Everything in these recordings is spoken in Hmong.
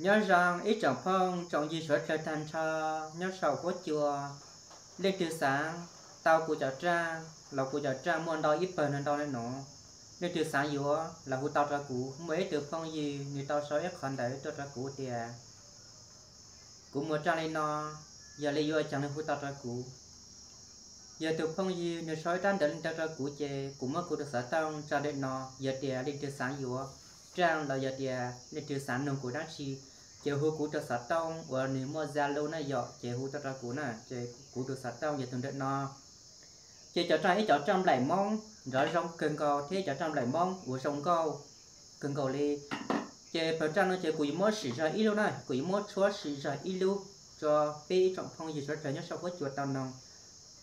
Nyob zoo ib tsoom phooj tsoom ywg suav dlawg tag nrho nyob saum huab cua. Leej twg xaav tau kuv cov raaj los kuv cov raaj muaj ntau ib pawg no ntau le nuav. Leej twg xaav yuav los hu tau rua kuv. Muaj ib tug phooj ywg nwg tau sau ib qhov ntawv tuaj rua kuv tias kuv muaj raaj le no, yog le yuav caag le hu tau rua kuv. Yog tug phooj ywg nwg sau ib rab ntawv le ntawd rua kuv ces kuv muab kuv tug xov tooj tso le no. Yog tias leej twg xaav yuav raaj los yog tias leej twg xaav noog kuv dlaab tsi, ces hu kuv tug xov tooj uas nwg muaj Zalo na yom, ces hu tau rua kuv na, ces kuv tug xov tooj yog tug ntawm no. Ces cov raaj ib cov raaj nplaim Moob nrov zoo kawg nkaus thiab cov raaj nplaim Moob uas zoo nkauj kawg nkaus li. Ces pawg raaj no ces kuv yuav muab sim zog ib lub na, kuv yuav muab tshuab sim zog ib lub rua peb ib tsoom phooj ywg suav dlawg nyob saum huab cua tau noog.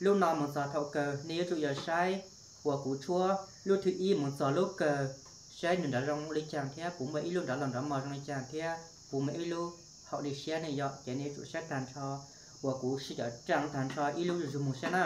Lub no moog txog thaum kawg nej yuav tsum yog saib uas kuv tshuab lub thwv ib moog txog lub kawg, saib nwg nrov zoo li caag thiab puas muaj ib lub nrov loj nrov mos zoo li caag thiab puas muaj ib lub haum li siab ne yom. Ces nej yuav tsum saib tag nrho uas kuv sim cov raaj tag nrho ib lub zuj zus moog saib na.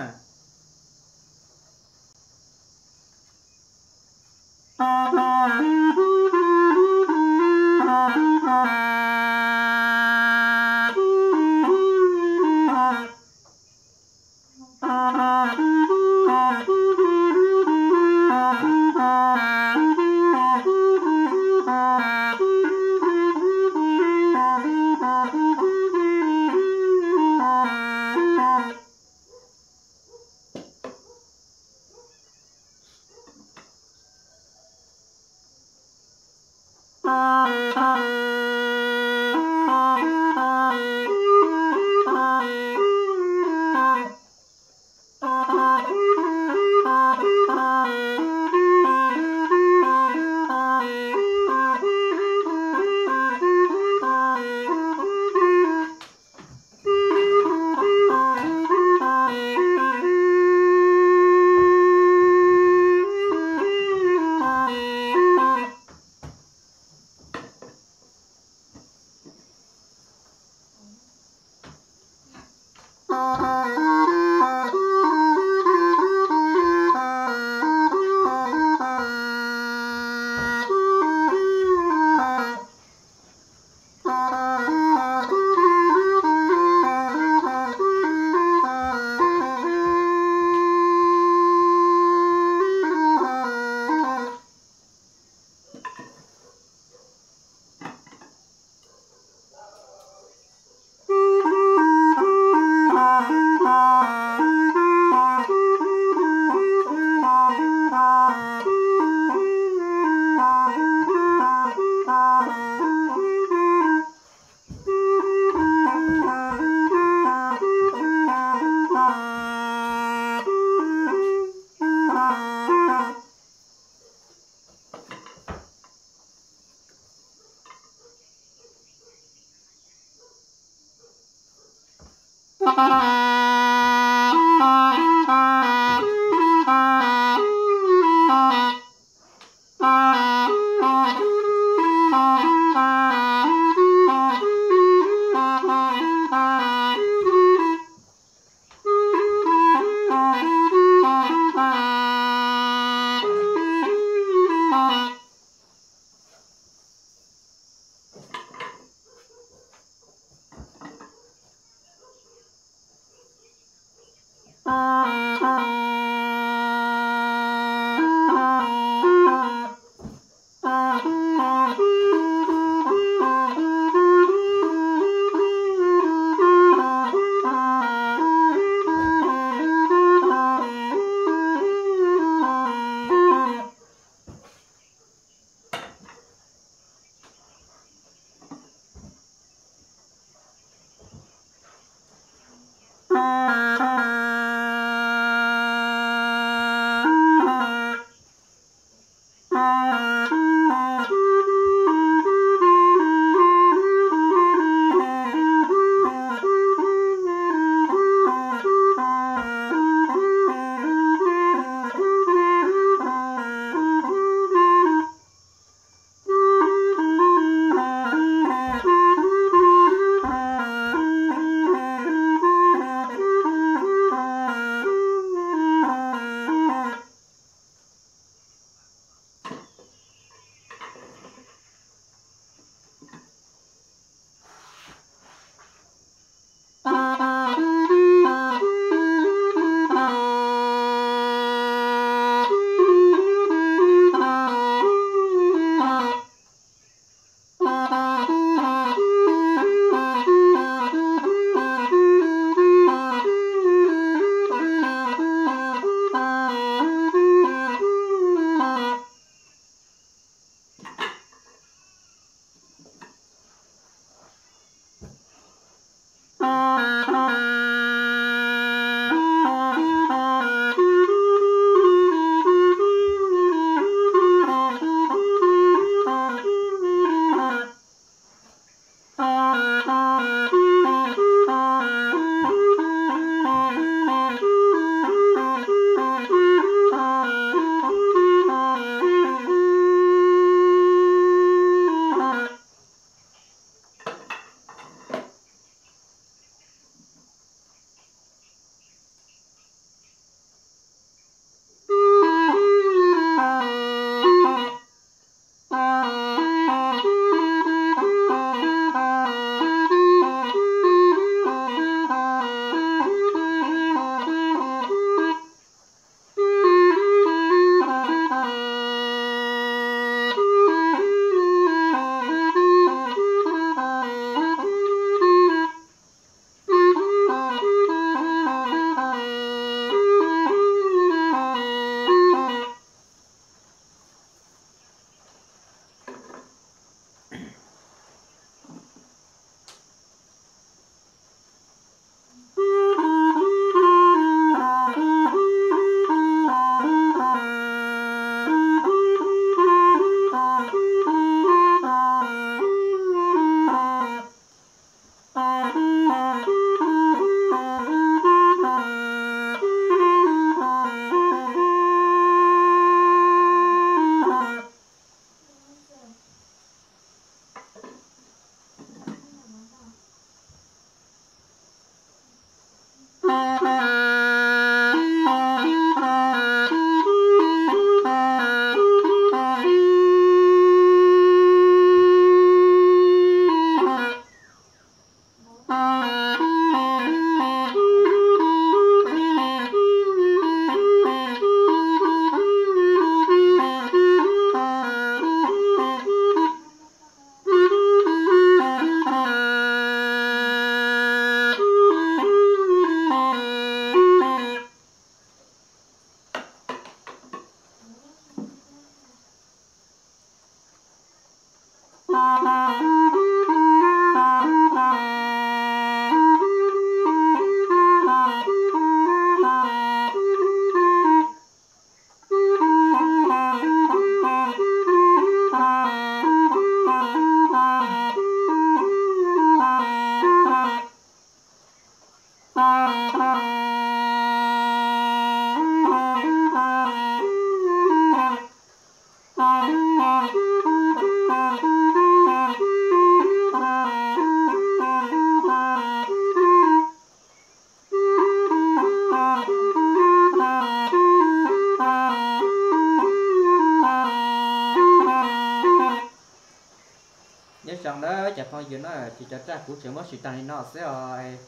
Zoo na cov phooj ywg na, ces cov raj kuv tseem muab siv tag li no xwb os.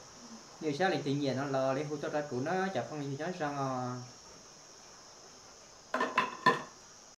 Nej saib leej twg nyiam no los li hu tuaj rau kuv na cov phooj ywg nyob zoo os.